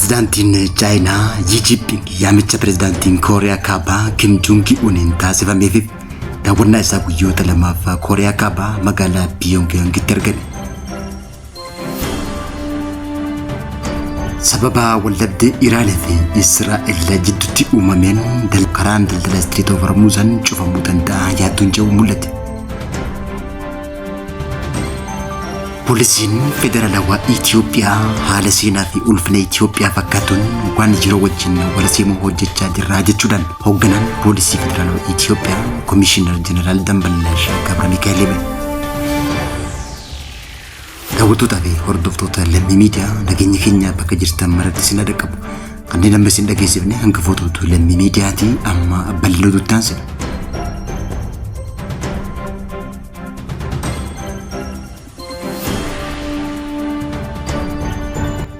Pirezidaantiin Chaayinaa Yii Jiinpiing yaamicha pirezidaantiin Kooriyaa Kaabaa Kim Juungi Uniin taasifameefiif daawwannaa isaa guyyoota lamaaf Kooriyaa Kaabaa magaalaa Piyoongyaangitti argame. Sababa waldhabdee Iraanii fi Israa'el jidduutti uumameen karaan daldala Istiriit of Hormuuzan cufamuu danda'a yaaddoon jedhu mul'ate. Poolisiin Federaalawaa Itoophiyaa haala seenaa fi ulfina Itoophiyaa fakkaatuun waan yeroo wajjin wal simuu hojjechaa jirra jechuudhaan hoogganaan Poolisii Federaalawaa Itoophiyaa Komishinar Jeneraal Dambalaash Gabra Mikaa'el hime. Daawwattootaa fi hordoftoota Lammii Miidiyaa, nageenya keenya bakka jirtan maratti isin dhaqqabu. Kanneen amma isin dhageessifne hangafoota Lammii Miidiyaatii, amma bal'ina oduutti aansina.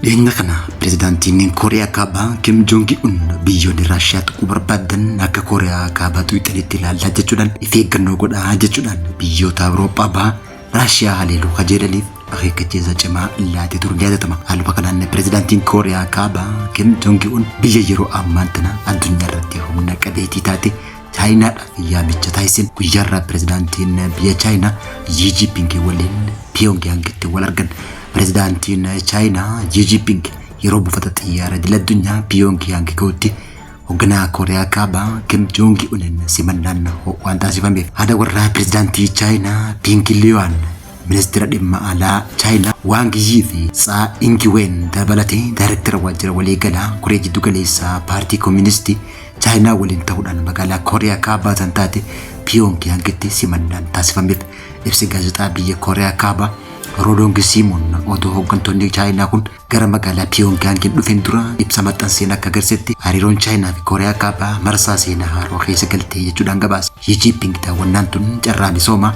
Dhiyeenya kana pirezidaantiin Kooriyaa Kaabaa Kim Joongi Un biyyoonni Raashiyaa tuquu barbaadan akka Kooriyaa Kaabaa tuqxanitti ilaallaa jechuudhaan, if eeggannoo godhaa jechuudhaan biyyoota Awurooppaa bahaa Raashiyaa haleeluu kajeelaniif akeekkachiisa cimaa laatee ture yaadatama. Haaluma kanaan pirezidaantiin Kooriyaa Kaabaa Kim Joongi Un biyya yeroo ammaan tana addunyaa irratti humna qabeetii taate Chaayinaadhaaf yaamicha taasiseen guyyaarraa pirezidaantiin biyya Chaayinaa Yii Jiinping waliin Piyoongyaangitti wal argan. Pirezidaantiin Chaayinaa Yii Jiinping yeroo buufata xiyyaara idil addunyaa Piyoongyaang ga'utti hoogganaa Kooriyaa Kaabaa Kim Joongi Unin simannaan ho'aan taasifameef. Haadha warraa pirezidaantii Chaayinaa Ping Liyuan, ministeera dhimma alaa Chaayinaa Waang Yii fi Tsaa Ingiween dabalatee daayirektara waajjira waliigalaa Koree jiddu galeessaa paartii Kooministii Chaayinaa waliin ta'uudhaan magaalaa Kooriyaa Kaabaa kan taate Piyoongyaangitti simannaan taasifameef. Ibsi gaazexaa biyya Kooriyaa Kaabaa Roodong Siimoon odoo hooggantoonni Chaayinaa kun gara magaalaa Piyoongyaangiin dhufeen dura ibsa maxxanseen akka agarsiisetti, hariiroon Chaayinaa fi Kooriyaa Kaabaa marsaa seenaa haaraa keessa galtee jechuudhaan gabaase. Xi Jinping daawwannaan tun carraa misoomaa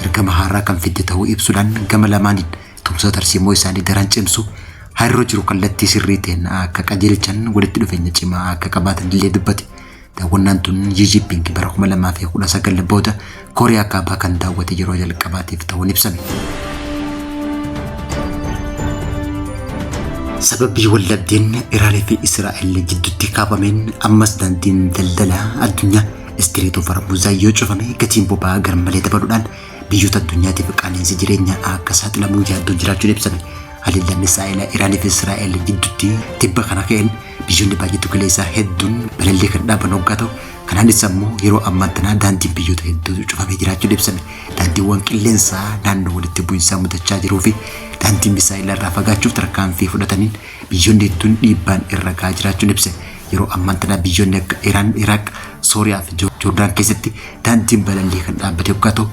ergama haaraa kan fidde ta'uu ibsuudhaan, gama lamaaniin tumsa tarsiimoo isaanii daran cimsu, hariiroo jiru kallattii sirrii ta'een akka qajeelchan, walitti dhufeenya cimaa akka qabaatan illee dubbate. Daawwannaan tun Xi Jinping bara 2019 booda Kooriyaa Kaabaa kan daawwate yeroo jalqabaatiif ta'uun ibsame. Sababii waldhabdeen Iraanii fi Israa'el jidduutti kaafameen ammas daandiin daldalaa addunyaa Istiriit of Hormuz yoo cufame, gatiin boba'aa garmalee dabaluudhaan biyyoota addunyaatiif qaala'insi jireenyaa akka saaxilamuu yaaddoon jiraachuun ibsame. Haleellaan misaa'ilaa Iraanii fi Israa'el jidduutti tibba kana ka'een biyyoonni baay'ee galeessaa hedduun balallii kan dhaaban hoggaa ta'u, kanaanis ammoo yeroo ammaan tanaa daandiin biyyoota hedduutu cufamee jiraachuun ibsame. Daandiiwwan qilleensaa naannoo walitti bu'iinsaa mudachaa jiruu fi daandii misaa'ilaa irraa fagaachuuf tarkaanfii fudhataniin biyyoonni hedduun dhiibbaan irra gahaa jiraachuun ibse. Yeroo ammaan tanaa biyyoonni akka Iraan, Iraaq, Sooriyaa fi Joordaan keessatti daandiin balallii kan dhaabbate hoggaa ta'u,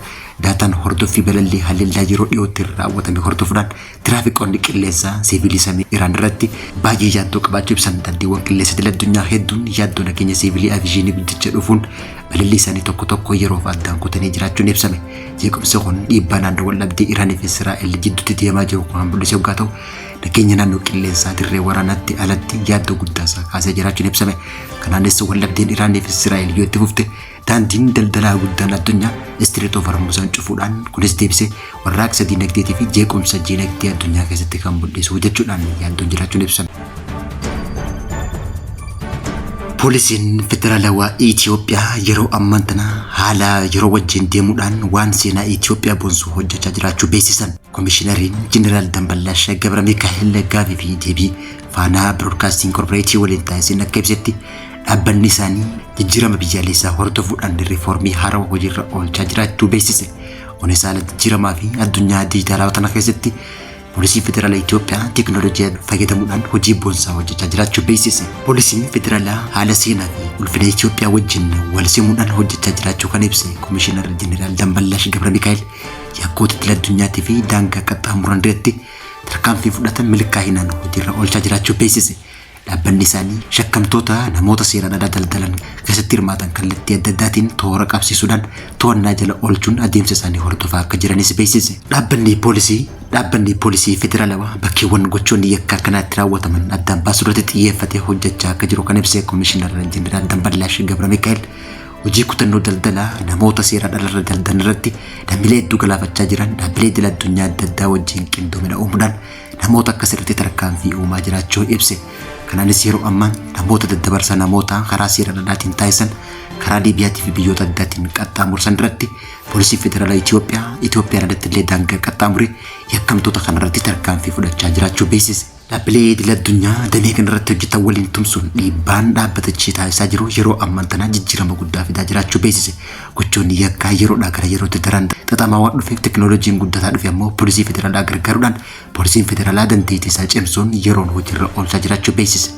daataan hordoffii balallii haleellaa yeroo dhiyootti raawwatame hordofuudhaan tiraafiqoonni qilleensaa siivilii samii Iraan irratti baay'ee yaaddoo qabaachuu ibsan. Daandiiwwan qilleensa idil addunyaa hedduun yaaddoo nageenya siivilii aviyeeshinii guddicha dhufuun balallii isaanii tokko tokko yeroof addaan kutanii jiraachuun ibsame. Jeequmsi kun dhiibbaa naannoo waldhabdee Iraanii fi Israa'el jidduutti deemaa jiru kan mul'ise hoggaa ta'u, nageenya naannoo qilleensaa dirree waraanaatti alatti yaaddoo guddaa isaa kaasee jiraachuun ibsame. Kanaanis waldhabdeen Iraanii fi Israa'el yoo itti fufte, daandiin daldalaa guddaan addunyaa Istiriit of Hormuzaan cufuudhaan, kunis deebisee warraaqsa diinagdeetii fi jeequmsa diinagdee addunyaa keessatti kan mul'isu jechuudhaan yaaddoon jiraachuun ibsame. Poolisiin Federaalawaa Itoophiyaa yeroo ammaan tana haala yeroo wajjin deemuudhaan waan seenaa Itoophiyaa boonsu hojjechaa jiraachuu beeksisan. Komishinariin Jeneraal Dambalaash Gabra Mikaa'el gaafii fi deebii Faanaa Biroodkaastiin Korporeetii waliin taasiseen akka ibsetti, dhaabbanni isaanii jijjiirama biyyaalessaa hordofuudhaan riifoormii haarawaa hojiirra oolchaa jiraachuu beeksise. Kunis haala jijjiiramaa fi addunyaa dijitaalawaa tana keessatti Poolisiin Federaalaa Itoophiyaa teekinooloojii fayyadamuudhaan hojii boonsaa hojjechaa jiraachuu beeksise. Poolisiin Federaalaa haala seenaa fi ulfina Itoophiyaa wajjin wal simuudhaan hojjechaa jiraachuu kan ibse Komishinar Jeneraal Dambalaash Gabra Mikaa'el, yakkoota idil addunyaatii fi daangaa qaxxaamuran irratti tarkaanfii fudhatan milkaa'inaan hojiirra oolchaa jiraachuu beeksise. Dhaabbanni isaanii shakkamtoota namoota seeraan alaa daldalan keessatti hirmaatan kallattii adda addaatiin toora qabsiisuudhaan to'annaa jala oolchuun adeemsa isaanii hordofaa akka jiranis beeksise. Dhaabbanni poolisii federaalawaa bakkeewwan gochoonni yakka akkanaatti raawwataman addaan baasuu irratti xiyyeeffatee hojjechaa akka jiru kan ibse Komishinar Jeneraal Dambalaash Gabra Mikaa'el, hojii kutannoo daldalaa namoota seeraan alarra daldalan irratti lammiilee hedduu galaafachaa jiran dhaabbilee idil addunyaa adda addaa wajjin qindoomina uumuudhaan namoota akkasirratti tarkaanfii uumaa jiraachuu ibse. Kanaanis yeroo ammaa namoota daddabarsa namootaa karaa seeraan alaatiin taasisan karaa Liibiyaatii fi biyyoota addaatiin qaxxaamursan irratti Poolisiin Federaalaa Itoophiyaa Itoophiyaan alatti illee daangaa qaxxaamuree yakkamtoota kanarratti tarkaanfii fudhachaa jiraachuu beeksise. Dhaabbilee idil addunyaa damee kanarratti hojjetan waliin tumsuun dhiibbaan dhaabbatichi taasisaa jiru yeroo ammaan tanaa jijjiirama guddaa fidaa jiraachuu beeksise. Gochoonni yakkaa yeroodhaa gara yerootti daran xaxamaa waan dhufeef teknooloojiin guddataa dhufe ammoo poolisii federaalaa gargaaruudhaan poolisiin federaalaa dandeettii isaa cimsuun yeroon hojiirra oolchaa jiraachuu beeksise.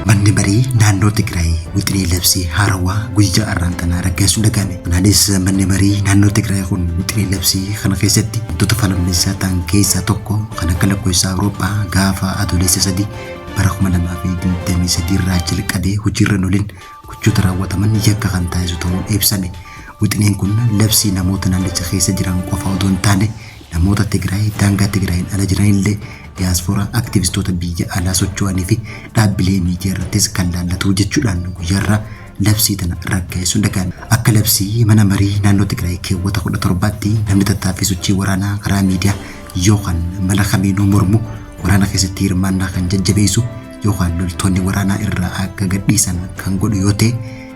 Manni marii naannoo Tigraay wixinee labsii haarawaa guyyaa har'aan tanaa raggaasuu dhaga'ame. Kanaanis manni marii naannoo Tigraay kun wixinee labsii kana keessatti wantoota falmisiisaa ta'an keessaa tokko kan akka lakkoofsa Awurooppaa gaafa Adoolessa 3 bara 2023 irraa jalqabee hojiirra hin oolin gochoota raawwataman yakka kan taasisu ta'uun ibsame. Wixineen kun labsii namoota naannicha keessa jiran qofa odoo hin taane namoota Tigraay daangaa Tigraayin ala jiran illee diyaaspooraa aktivistoota biyya alaa socho'anii fi dhaabbilee miidiyaa irrattis kan laallatu jechuudhaan guyyaarraa labsii tana raggaasisuun dhaga'ame. Akka labsii mana marii naannoo Tigraay keewwata 17tti namni tattaaffii sochii waraanaa karaa miidiyaa yookaan mala kamiinuu mormu waraana keessatti hirmaannaa kan jajjabeessu yookaan loltoonni waraanaa irraa akka gadhiisan kan godhu yoo ta'e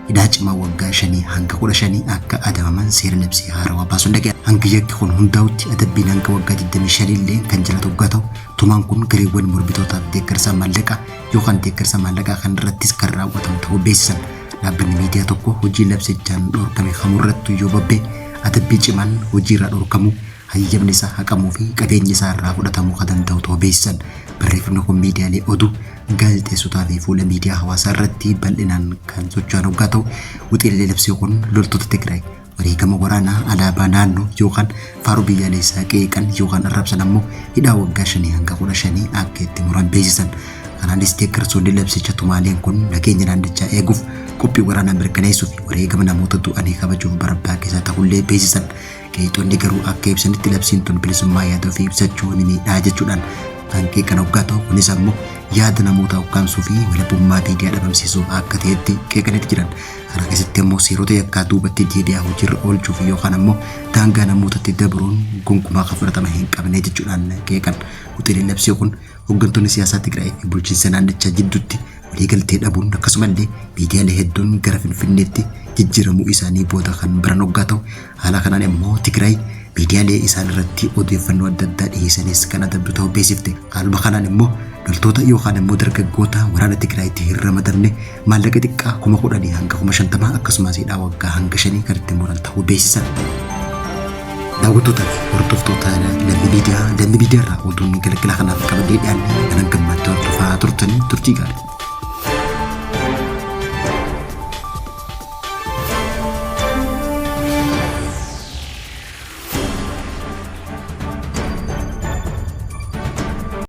hidhaa cimaa waggaa 5 hanga 15 akka adabaman seera labsii haarawaa baasuun dhaga'ame. Hanga yakki kun hundaa'utti adabbiin hanga waggaa 25 illee kan jiraatu waggaa ta'u tumaan kun gareewwan mormitootaaf deeggarsa maallaqaa yookaan deeggarsa maallaqaa kan irrattis kan raawwatamu ta'uu beeksisan. Dhaabbanni miidiyaa tokko hojii labsichaan dhorkame kamurrattu yoo bobba'e adabbii cimaan hojiirraa dhorkamuu hayyamni isaa haqamuu fi qabeenyi isaa irraa fudhatamuu kan danda'u ta'uu beeksisan. Barreeffamni kun miidiyaalee oduu, gaazexeessotaa fi fuula miidiyaa hawaasaa irratti bal'inaan kan socho'an hoggaa ta'u, wixinee labsii kun loltoota Tigraay wareegama waraanaa alaabaa naannoo yookaan faaruu biyyaalessaa qeeqan yookaan arrabsan ammoo hidhaa waggaa 5 hanga 15 akka itti muran beeksisan. Kanaanis deeggartoonni labsicha tumaaleen kun nageenya naannichaa eeguuf qophii waraanaa mirkaneessuu fi wareegama namoota du'anii kabajuuf barbaachisaa ta'ullee beeksisan. Qeeqxonni garuu akka ibsanitti labsiin tun bilisummaa yaada ofii ibsachuu ni miidhaa jechuudhaan kan qeeqan hoggaa ta'u kunis ammoo yaada namoota ukkaamsuu fi walabummaa miidiyaa dhabamsiisuuf akka ta'etti qeeqanitti jiran. Kana keessatti ammoo seerota yakkaa duubatti deebi'aa hojiirra oolchuuf yookaan ammoo daangaa namootatti dabruun gonkumaa kan fudhatama hin qabne jechuudhaan qeeqan. Wixineen labsii kun hoggantoonni siyaasaa Tigraay fi bulchiinsa naannichaa jidduutti waliigaltee dhabuun akkasumallee miidiyaalee hedduun gara Finfinneetti jijjiiramuu isaanii booda kan baran hoggaa ta'u haala kanaan immoo Tigraay miidiyaalee isaan irratti odeeffannoo adda addaa dhiyeessanis kan adabdu ta'uu beeksifte. Haaluma kanaan immoo loltoota yookaan immoo dargaggoota waraana Tigraayitti hin ramadamne maallaqa xiqqaa 10,000 hanga 50,000 akkasumas hidhaa waggaa hanga 5 kan itti muran ta'uu beeksisan. Daawwattoota fi hordoftoota Lammii Miidiyaa, Lammii Miidiyaa irraa oduun galgala kanaaf qabannee dhiyaanne kanan gammaatti hordofaa turtanii turtii gaarii.